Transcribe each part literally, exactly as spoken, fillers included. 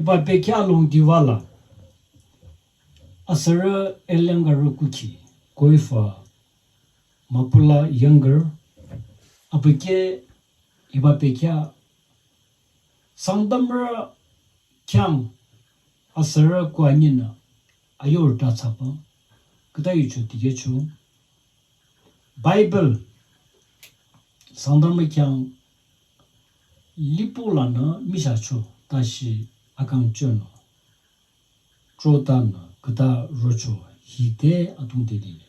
Hiba bekhyah alongdi wala asürü Ellenger kuki, Koifa Mapula Younger, abükyü hiba bekhyah Sangtamrü khyang asürü kuanyi nü ayorü ta thsaba khüta yucho tikehcho. Bible Sangtamrü khyang lipo lanü michahcho, tashi akang chonü trotanü khüta rocho, hite atungte lile.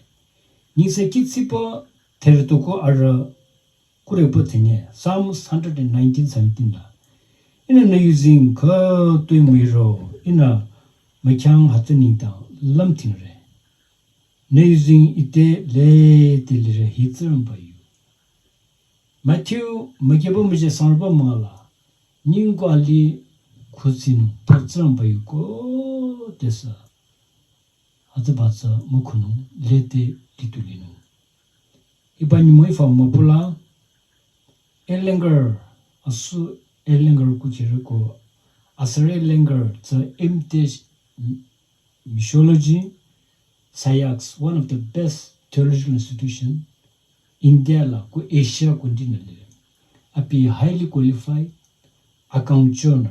Nengse kihchiba therütoko arüh kureba thsanye, Psalms hundred and nineteen seventeen la, ihnü nü yuzeng khütoi müiro, ihnü mükhyang hütsü nengdang lümdhingre. Nü yuzeng ite lede lire, hi Tsingrangba yu. Matthew mükehba müje sangrüba münga la, nyingko alih khutsinung, ta Tsingrangba yu ko tesü hütsüba tsü mükhunung, lede litu linung. Hiba nyümong Ifa Mapula Ellenger, asu Ellenger kuchirü ko, asürü Ellenger tsü M.Th Missiology, SAIACS, one of the best theological institution India la ko Asia continent le. Abi highly qualified, akang chonü.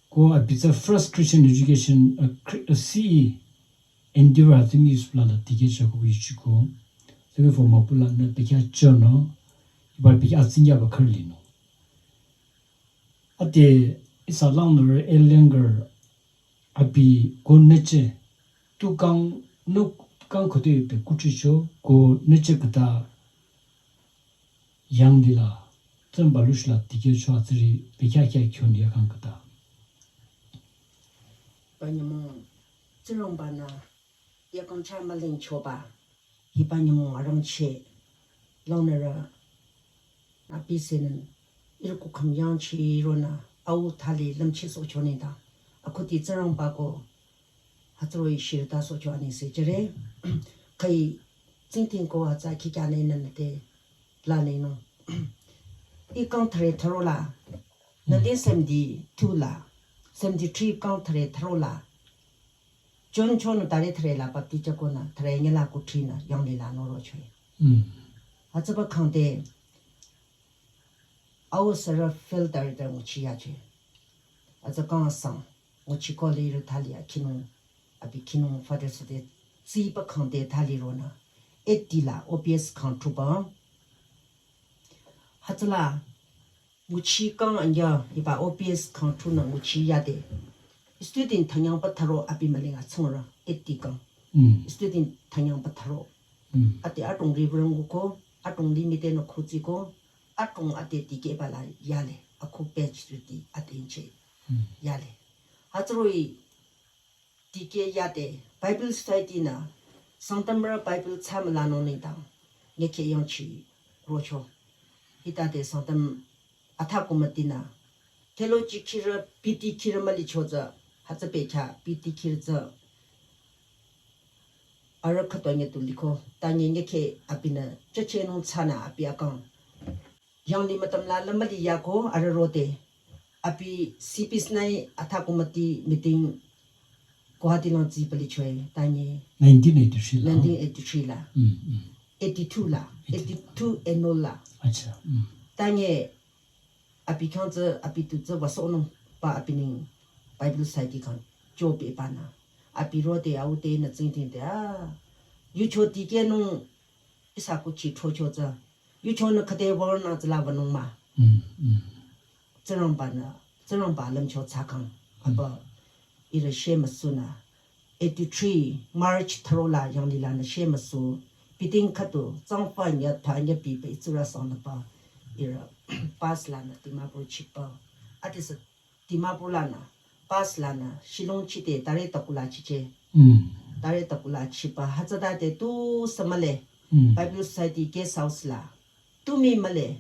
Ko abi tsü first Christian education, a, Chri- a C E endeavor hütsü mi yusupla la tikehcho ko yuchiko. Tsüko Ifa Mapula nü bekhyah chonü, hiba bekhyah atsingya ba khürü linung. Ade ihsa langnürü Ellenger abi ko nüche, tu kang, nuk kang khütoi be kuchicho, ko nüche khüta yanglila, Tsingrangba lushla tikehcho atsüri bekhyah khyah khyonü ya kang khüta. Hiba nyümong Tsingrangba nü yakang chah mülingchoba, hiba nyümong arangcheh, langnürü abi senün, ihrü kukhüm yangchironü, au thali lümchehsohcho nengdang, akhuti Tsingrangba ko hütsüroh-i shirütasohcho anengse jüre. Khüi tsingdhing ko hütsü khikya nenü nüte la nenung. Ih kang thüre thüro la, nineteen seventy-two la, seventy-three kang thüre thüro la, June chonü tari thüre la baptize konü, thüre nyila kuthrinü, yanglila norochoe. Mm. Hütsüba khangde, au sürü field director nguchi yachoe. Hütsü kang asang, nguchi ko le ihrü thali akhinung, abi khinung Father's Day, tsiba khangde thali ronü, eighty la O P S khang thruba. Hütsüla, nguchi kang anya hiba O P S khang thunü nguchi yade. Student thanyangba thüro abi müling atsungre, eighty kang. Mm. Student thanyangba thüro. Mm. Ade adrong Reverend nguko, adrong limite nü khutsiko, adrong ade dikehba la yale, akhu batch tuti ade nche Mm. yale. Hütsüroh-i dikeh yade, Bible Society nü, Sangtamrü Bible thsa mülanung nengdang, nyekhe yangchirocho. Hitade Sangtam atha committee nü, theology khirü, B T khirü mülicho tsü, hütsü bekhyah B T khirü tsü, arüh khütoi nye tu liko, ta nye nyekhe abinü, chüchehnung thsanü abi akang. Yangli mütam la lümüli yako arüh rode. Abi C P S nü atha committee meeting Guwahati lang tsiba lichoe, ta nye nineteen eighty-three la. Nineteen eighty-three la. Mm, mm. Eighty-two la. Eighty. Eighty-two annual la. Acha. Mm. Ta nye abi khyang tsü, abi tu tsü wüsohnung ba abi neng Bible Society khyang chobe banü. Abi rode au te nü tsingdhingde a. Yucho dikehnung ihsa kuchi throcho tsü. Yuchonü khüde wünung tsüla wünung mah. Mm, mm. Tsingrangba nü, Tsingrangba lümcho thsakhang. Mm. Aba ihrü shemüsunü. Eighty-three March thüro la yanglila nü shemüsu. Biding khüdu, tsangfa nya tha nya biba itsura sangnüba. Ihrü bus lanü Dimapur chiba. Adesü Dimapur lanü, bus lanü, Shillong chide, tare takula chiche. Mm. Tare takula chiba, hütsütade tu sü mühle, Mm. Bible Society guest house la, tu mii mühle,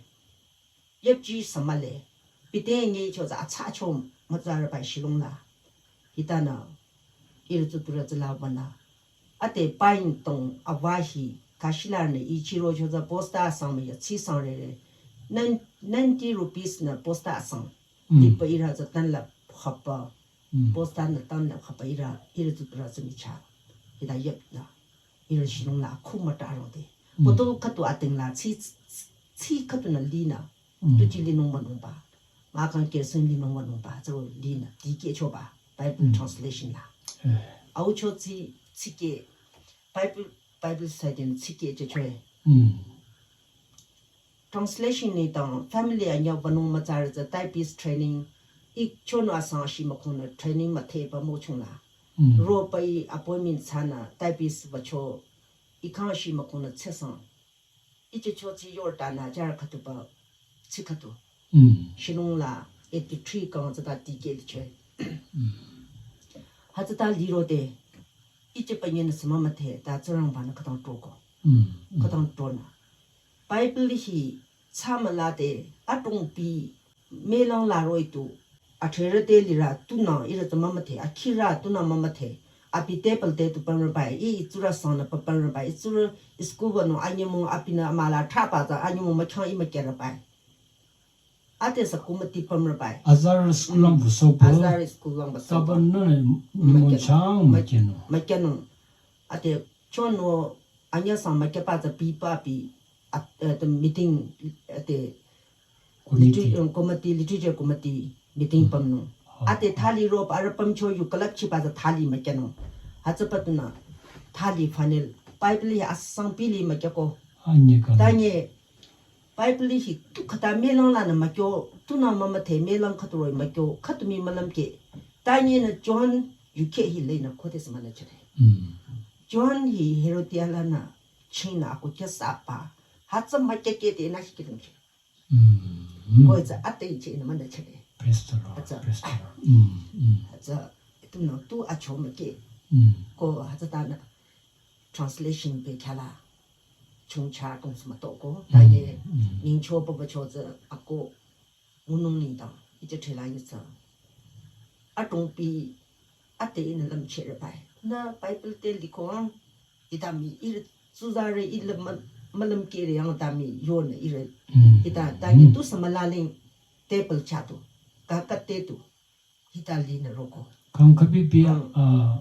yüpji sü mühle, bite nge cho tsü atsa cho mütsarü bai Shillong la. Hitanü, ihrü tsuturü tsüla wünü. Ade pain tong awahi, kashilarnü ichiro cho tsü posta asang mii ya tsi sang rere. Nin-, ninety rupees nü posta asang. Mm. Liba ihrü tsü tanla phapa. Post-a nü tan nü khapa ira, ira tu tura tsü micha. Hita yep na. Ira shinung la khu mata rong de. Bottle khatu ating la tsi, tsi khatu na li na. Tu chi linung manung ba. Ma kan kerosene linung manung ba. Zero li na. Di ke cho ba. Bible translation la. Au cho tsi, tsi ke. Bible, Bible study tsi ke che cho. Translation ni tang family anya vanung matsar za typist training ik chono asang shi makona training mathe pa mo chungla. Ro pa i appointment sana typist va cho i kang shi makona tsesang. I che cho tsi yor ta na jar khatu pa tsi khatu. Shinung la eighty three kang za ta ti ke li che. Ha za ta li ro de. I che pa nyen sama mathe ta tsarang ba na khatang to ko. Khatang to na. Bible hi tsa mala de atong pi melang la roi tu. Athere de lira tuna ira tu mamathe, akira tuna mamathe. Api table de tu pamra bai, i itsura sang na pamra bai, itsura school ba no anyamo api na mala thapa za anyamo machang i makera bai. Ate sa kumati pamra bai. Azar school lang bu so bu. Azar school lang bu so bu. Taba na ni mo chang ma keno. Ma keno. Ate chono anya sang ma kepa za pi pa pi. At, eh, the meeting, eh, the committee. Litera-, um, committee, literature committee meeting pamnung. Ate thali ro pa ara pam cho yu kalap chi pa za thali ma keno. Hatsa pa tuna thali final. Bible ya asang pili ma keko. Anye ka. Tanye Bible hi tu khata melang la na ma kyo, tu na mamathe melang khatu roi ma kyo, khatu mi malam ke. Tanye na John yu ke hi le na khote sama na chare. John hi Herodia la na ching na ako kya sa pa. Hatsa ma kya ke te na shi kilim che. Ko za ate che na ma na chare. Praise the Lord. Hatsa. Praise the Lord. Hatsa tu na tu a cho ma ke. Ko hatsa ta na translation pe kya la. Chung cha kong sma to ko. Tanye ning cho pa pa cho za ako. Ngunung ni dang, ite thela yu tsang. Atong pi, ate ina lam che re bai. Na Bible te liko ang, ita mi ira tsuzare ila ma-, malam kere yang ta mi yo na ira. Ita, ta ni tu sama laling table cha tu, ka ka te tu, ita li na roko. Kang kapi pi, ah,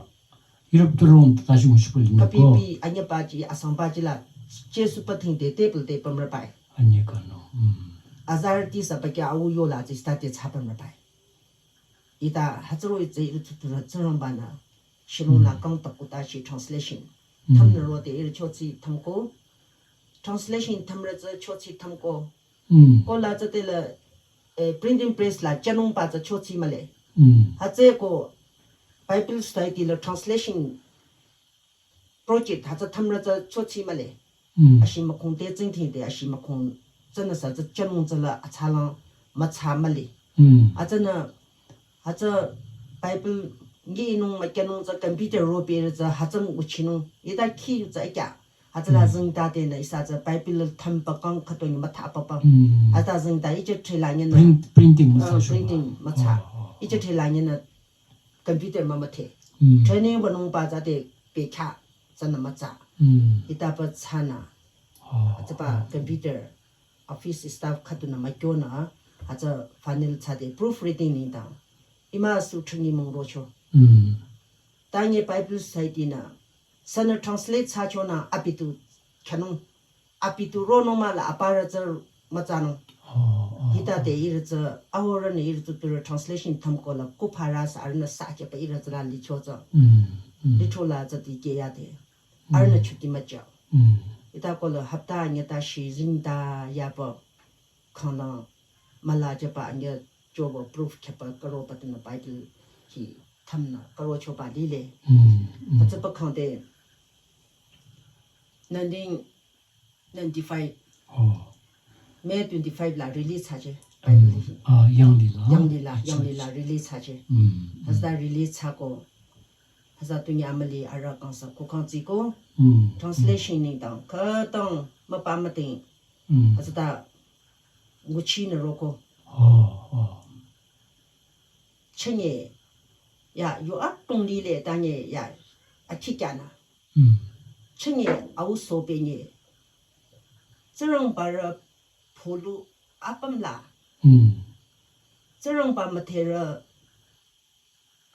Europe turong ta shi mushi pali na ko. Kapi pi, anya pa chi, asang pa chi la, che su pa thing te table te pamra bai. Anye ka no. Azar ti sa pa kya au yo la zi sta te cha pamra bai. Ita hatsuro i zi iri tutura zirang ba na. Shinung la kang takuta shi translation. Tham na ro te iri cho tsi tham ko. Translation tham ra zi cho tsi tham ko. Ko la zi te la, eh, printing press la chanung pa zi cho tsi ma le. Hatse ko Bible Society la translation project hatsa thamra tsa chochi male. Ashi makhong te tsingthing te ashi makhong tsana sa tsa chanung tsala atsalang matsa male. Atsana hatsa Bible ngi inung makyanung tsa computer ro pere tsa hatsa nguchinung ita khi yu tsa kya. Hatsa la zingta te na isa tsa Bible tham pa kang khato ngi matha pa pa. Ata zingta icha thela ngi na. Print-, printing matsa. Printing matsa. Icha thela ngi na computer mamathe. Training banung pa tsate pekha tsana matsa. Ita pa tsana. Tsapa computer office staff khatuna makyona, atsa final tsate proofreading ningdang. Ima su training mong rocho. Tanye Bible Society na, sana translate tsacho na apitu khanung. Apitu ronung mala apara tsa matsanung. Hita te iri tsa ahora ne iri tsu pira translation thamko la kuphara sa arna sa kya pa iri tsa la licho tsa. Licho la tsa ti ke ya te. Arna chuti macha. Ita ko la hapta anya ta shi zingta ya pa khana mala cha pa anya choba proof kya pa karo pa tuna Bible ki thamna karo choba lile. Atsa pa khang te nineteen ninety-five. May twenty-five la release tsache. Bible hi. Yangli la. Yangli la, yangli la release tsache. Hasa release tsako. Hasa tunya amali ara kangsa ko kang tsiko. Translation ningdang. Katang mapa mating. Hasa ta nguchi na roko. Chenye. Ya, yo atong lile tanye ya. Akikya na. Chenye au sopenye. Tserang bara polu apam la. Tserang ba matera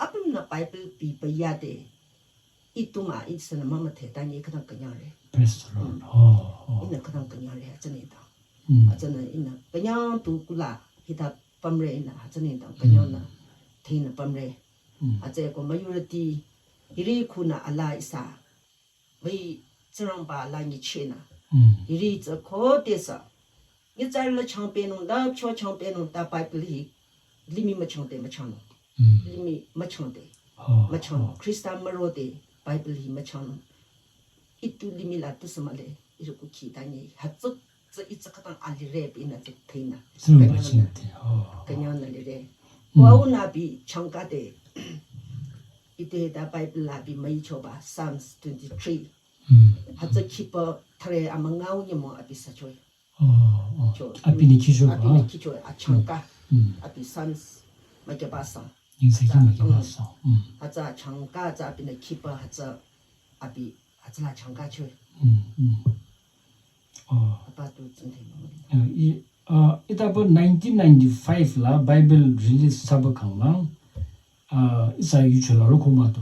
apümnü Bible biba yade. Ituma, itsünü mama te, tanye khütang künyangre. Praise the Lord. Oh, oh. Inü khütang künyangre, hütsünü ta. Mm. Hütsünü inü künyang tu kula, hita pamre inü, hütsünü ta, künyangnü, Mm. tenü pamre. Mm. Hütsüeko majority, hiri khunü ala ihsa. Wei Tsingrangba la nyichehnü. Mm. Hiri tsü khodesü. Nyitsarü la changpehnung, la pcho changpehnung ta Bible hi limih müchangde müchangnung. Mm. Limih müchangde. Oh, Müchangnung. Oh. Khrista mürode Bible hi müchangnung. Itu limih la tusü mühle, ihrü kukhi tanye. Hütsü, tsü itsü khütang alire pü inü tsü tenü. Tsingrangba Künyangnü. Chingde. Oh, oh. Künyangnü lire. Mm. Ko aunü abi changkade. Ite ta Bible la abi müichoba Psalms twenty-three. Mm. Hütsü khipü thare amüngao nyümong abi sachoe. Oh, oh. Cho. Abinü khichoba. Abinü khichoe, achangka. Mm. Abi Psalms mükyaba sang. Nyingseki Hütsü, mükyaba mm. sang. Mm. Hütsü achangka, hütsü abinü khipü, hütsü abi, hütsüla achangka choe. Mm, mm. Oh. Apa tu tsinte mo. Ya, i, uh, itaba nineteen ninety-five la Bible release thsaba khanglang, uh, ihsa yucho la roko mato.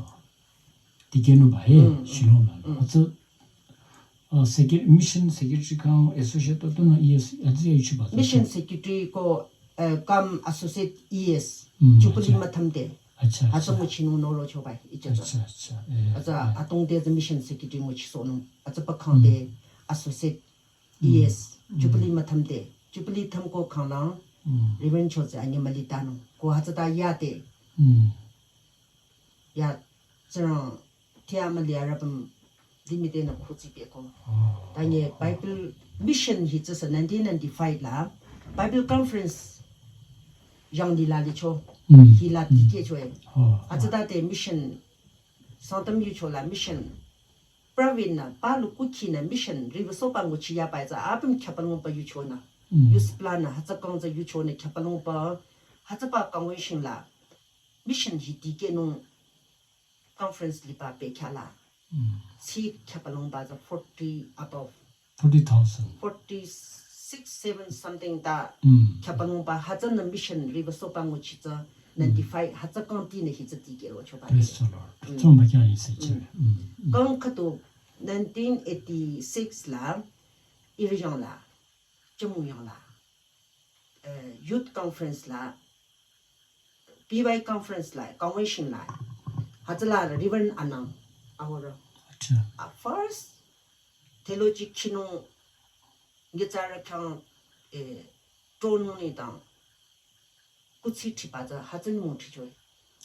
Dikehnungba he, Mm, mm, Shillong la. Mm. Hütsü, uh, secre-, mission secretary khang associate to na E S, hütsü ya yuchoba. Mission secretary ko, uh, cum associate E S, Mm, Jubilee acha. Müthamde. Acha, Hütsü acha. Nguchinung norochoba, icha. Acha, acha. Eh, Hütsü eh. Atongde tsü mission secretary nguchisohnung. Hütsü pakhangde Mm. associate Mm. E S, Mm. Jubilee Müthamde. Jubilee thümko khanglang, Mm. Reverend Chotsü anyi mülitanung. Ko hütsüta yade. Mm. Ya, Tsingrang, tia müli arabam, limih tenü khutsipehko. Oh. Tanye Bible mission hi tsüsü nineteen ninety-five la, Bible conference yanglih la licho, Mm. hila Mm. dikehchoe. Oh. Hütsütade mission, Sangtam yucho la mission, Pravin nü, palu kukhi nü mission, riwüsohba nguchi yaba tsü, apüm khyapalongba yucho nü. Mm. Youth plan nü, hütsü kang tsü yucho nü khyapalongba, hütsüba convention la, mission hi dikehnung conference liba bekhyah la. Mm. Tsi khyapalongba tsü forty above. Forty thousand. Forty-six, seven something ta Mm. khyapalongba, hütsünü mission riwüsohba nguchi tsü, Mm. ninety-five, hütsü kang tinü hi tsü dikehrochoba. Praise the Lord. Mm. Tsingrangba khyang yingse Mm. chire. Mm. Mm. Kang khüdu nineteen eighty-six la, irijang la, Jammu yang la, eh, youth conference la, B Y conference la, convention la, hütsüla Reverend Anang, our, Acha. uh, first theology khinung, nyitsarü khyang, eh, tronung nengdang, kuthsi thiba tsü, hütsü nyümong thichoe.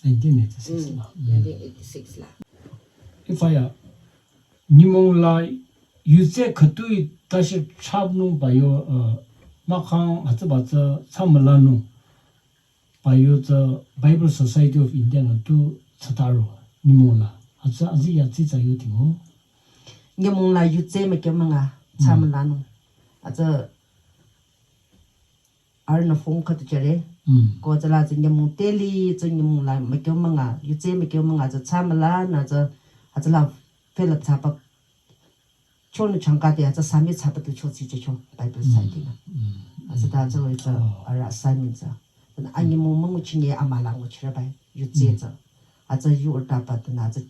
Nineteen eighty-six Mm, la. Mm. nineteen eighty-six la. Ifa ya, nyümong la yutse khütoi tashi chapnungba yo, uh, mahkhang hütsüba tsü thsamülanungba yo tsü Bible Society of India nü tu thsataro nyümong la. Hütsü azi ya tsitsa yo tingo. Nyümong la yutse mükyü münga Mm. thsamülanung. Hütsü arühnü form khüdu jüre. Mm. Ko tsüla tsü nyümong teli tsü nyümong la mükyü münga, yutse mükyü münga tsü thsamülanü tsü, hütsüla fill up thsaba. Chonü changkade hütsü submit thsaba tu chotsü jücho Bible Mm. Society nü. Mm. Hütsüta tsü tsü Oh. arüh assignment tsü. Tünü Mm. anyümong münguchinge amüla nguchire bai yutse Mm. tsü. Hütsü yu urtaba tünü hütsü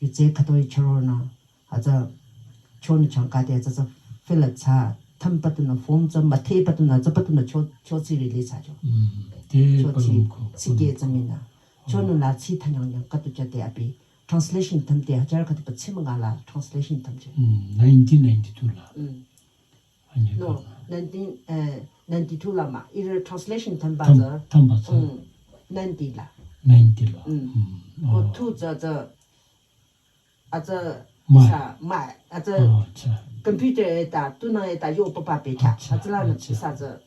yutse khütoi chüronü. Hütsü chonü changkade hütsü tsü fill up thsa, thümba tunü form tsü müthehba tunü tsüba tunü cho, chotsü release thsacho. Mm. Te Chotsü palung ko, tsike palung ko. tsü minü. Oh. Chonü la tsü thanyang yang khüdu jüde abi translation thümde hajar khüdu ba tsü münga la translation thümcho. Mm. Nineteen ninety-two la. Mm. Ani No, ko. nineteen, eh, ninety-two la mah. Ihrü translation thümba Tham-, tsü. thümba tsü. Mm. Ninety la. Ninety la. Mm. Mm. Ko Oh. tu tsü tsü Hütsü Mai. Sa, mai, hütsü Oh, acha. Computer ta, tunang ta yo papa pekha. Acha, hütsüla nü acha. Pisa tsü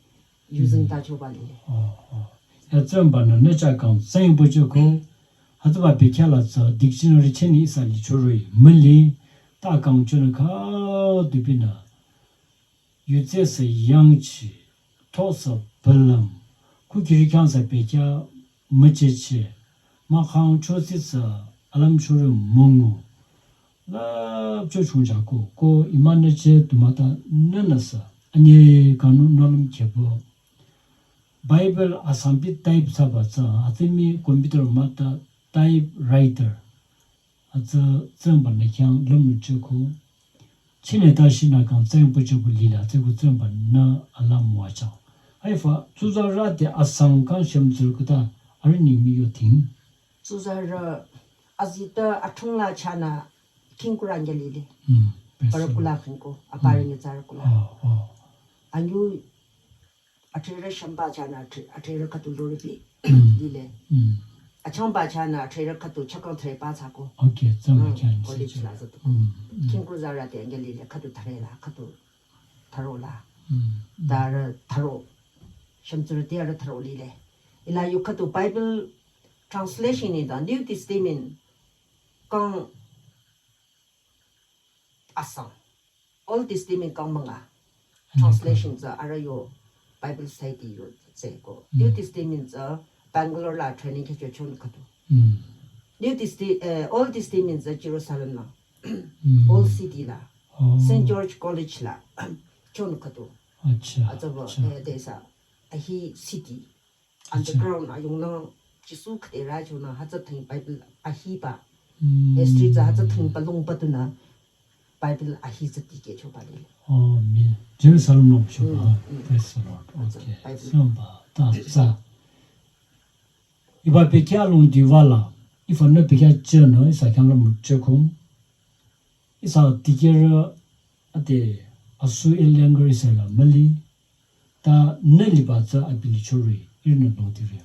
using Mm. ta choba lile. Oh, oh. Ya tsü mba nü nü cha kang tseng bu ju ko. Hütsüba pekha la tsü dictionary cheni ihsa li choroi. Müli, ta kang chonü kha du binü. Yutse sü yangchi, to sü pülüm, kukiri khyang sü pekya mücheche, mahkhang chosi sü alüm chorü müngu, lüpcho chungja ko, ko imanü che tumata nünü sü, anye kanu nolüm khebo. Bible asambi type thsaba tsü, atimi computer mata typewriter. Atsü tsengba nü khyang lümrü cheko. Chine ta shi nü kang tsengpu cheko lila tseko tsengba nü ala müwachang. Haifa, tsuzarü te asang kang shemtsür kuta, arüh ningmi yo ting. Tsuzarü azita athungla chana kingkura nge lile. Hmm, praise the Lord. Parakula kingko, aparenge tsarkula. Oh, oh. Anyu athirü shamba chana athi-, athirü khatu loripi lile. Hmm. Achangba chana athirü khatu chakang thre pa tsako. Okay, tsangba khyang college la zato. Hmm, hmm. Kingkura zara te nge lile khatu thre la, khatu tharo la. Hmm. Dara tharo. Shemtsür te ara tharo lile. Ila yu khatu Bible translation ni da New Testament kang asang. Old Testament kang manga. Translation tsü ara yo Bible Society yo tseko. New Testament tsü Bangalore la training khe chon khatu. Hmm. New Testi-, eh, Old Testament tsü Jerusalem la. Hmm. Old City la. Oh. Saint George College la. Chon khatu. Acha, acha. Eh, desa. Ahi city. Acha. Underground ayung nang Jisu khade ra chona hütsü thing Bible ahiba. Hmm. History tsü hütsü thing balung ba tuna Bible ahi tsü tike choba lile. Oh, mi Jerusalem long choba. Hmm, hmm. Praise the Lord. Hütsü okay. Bible. Samba, ta, sa. Iba pekya long diva la. Ifa nü pekya cheno, isa khyang la müchekong. Isa tikera ate asu elengari sela mali. Ta nü liba tsü abi lichori, ihrünü nodire.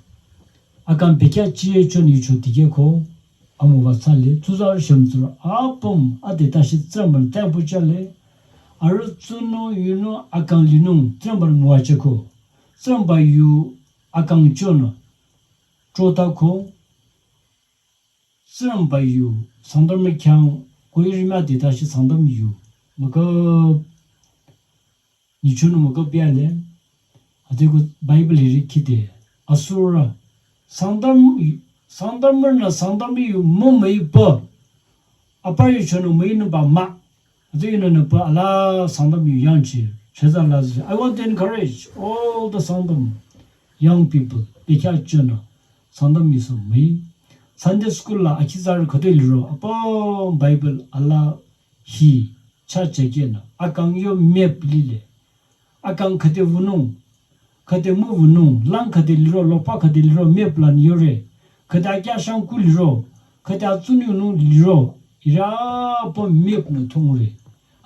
Akang pekya chiye chon yucho tikeko, amüwa tsale, tsuzarü shemtsür, apüm, ate tashi tsürmün, tangpu chale, arüh tsünü, yunü, akang linung, tsürmün müwacheko. Tsürmba yu, akang chonü, chotako, tsürmba yu, Sangtamrü khyang, koirimya te tashi Sangtam yu, maka, nichonü maka biale, ateko Bible hiri khide, asura, Sangtam, Sangtamrünü Sangtam yu mümüiba, apa yu chonü müinüba mah, ate yunü nüpa ala Sangtam yu yangchi, cheza lazi. I want to encourage all the Sangtam young people, pekya chonü, Sangtam yu sü müi. Sunday school la akizarü khüde liro, apa Bible ala hi, cha chekenü, akang yo map lile. Akang khüde wünung, khüde müwünung, lang khüde liro, lokpa khüde liro, map lan yore. Khüde akyashang ku liro, khüde atsunü nung liro, ira po map nü thongre.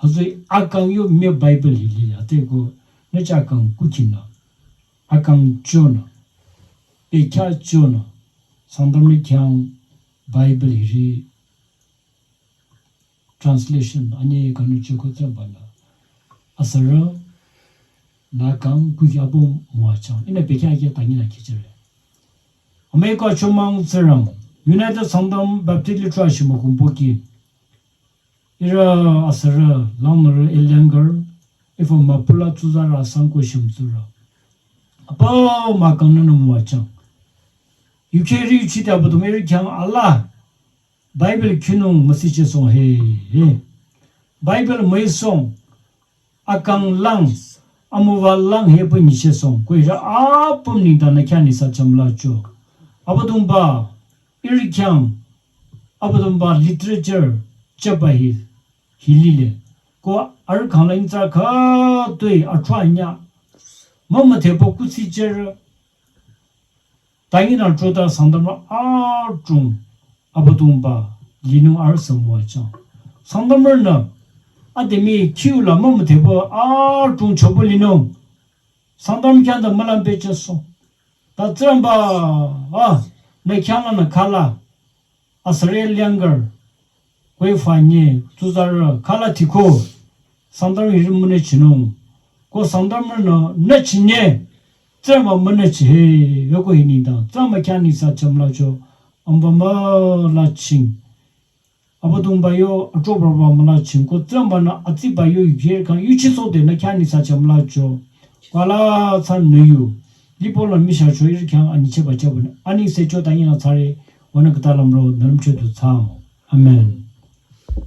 Hütsü akang yo map Bible hili, ateko, nü cha akang kukinü. Akang chonü. Pekya chonü. Sangtamrü khyang Bible hiri translation, ani kanu cheko tsü bana. Asara, nü kang kuki apo müwachang. Inü pekya kya tangi nü kichere. America chomang tsürang, United Sangtam Baptist Literature shimokumboki. Ira asara, langnara elengar, ifa mapula tsuzarü asang ko shemtsürü. Apa makang nü müwachang. Yukeri yuchite abüdüm iri khyang ala Bible khinung müsichesong he, he. Bible müisong, akang lang, amüwa lang he pü nyichesong, ko ira apüm nengdang nü khyang nisa chamla cho. Abüdümba, iri khyang, Abüdümba literature chaba hi, hilile. Ko arüh khangla ingtsarü khütoi athwa nya. Mümüdhepü kuthsi cherü. Tangi nü chota Sangtamrü adrong Abüdümba linung arüh sü müwachang. Sangtamrünü ademi khiu la mümüdhepü adrong chobo linung. Sangtam khyang da mülam pehchesong. Ta tsürmba, ah, nü khyang la nü khala. Asare liangar, koi fanye, tsuzarü, khala tiko, Sangtam hiri münü chinung, ko Sangtamrünü, nü chinye, tsürmba münü chihe, yoko hi nengdang, tsürmba khyang nisa chamla cho, amba müla ching. Abüdümba yo, achobarba müla ching, ko tsürmba nü atsiba yo, yer kang, yuchiso de, nü khyang nisa chamla cho, ko ala tsan nü yu, lipo la misha cho, iri khyang ani cheba cheba, ani se cho ta ina tsare, wana kata lamro, nalüm cho du tsang. Amen.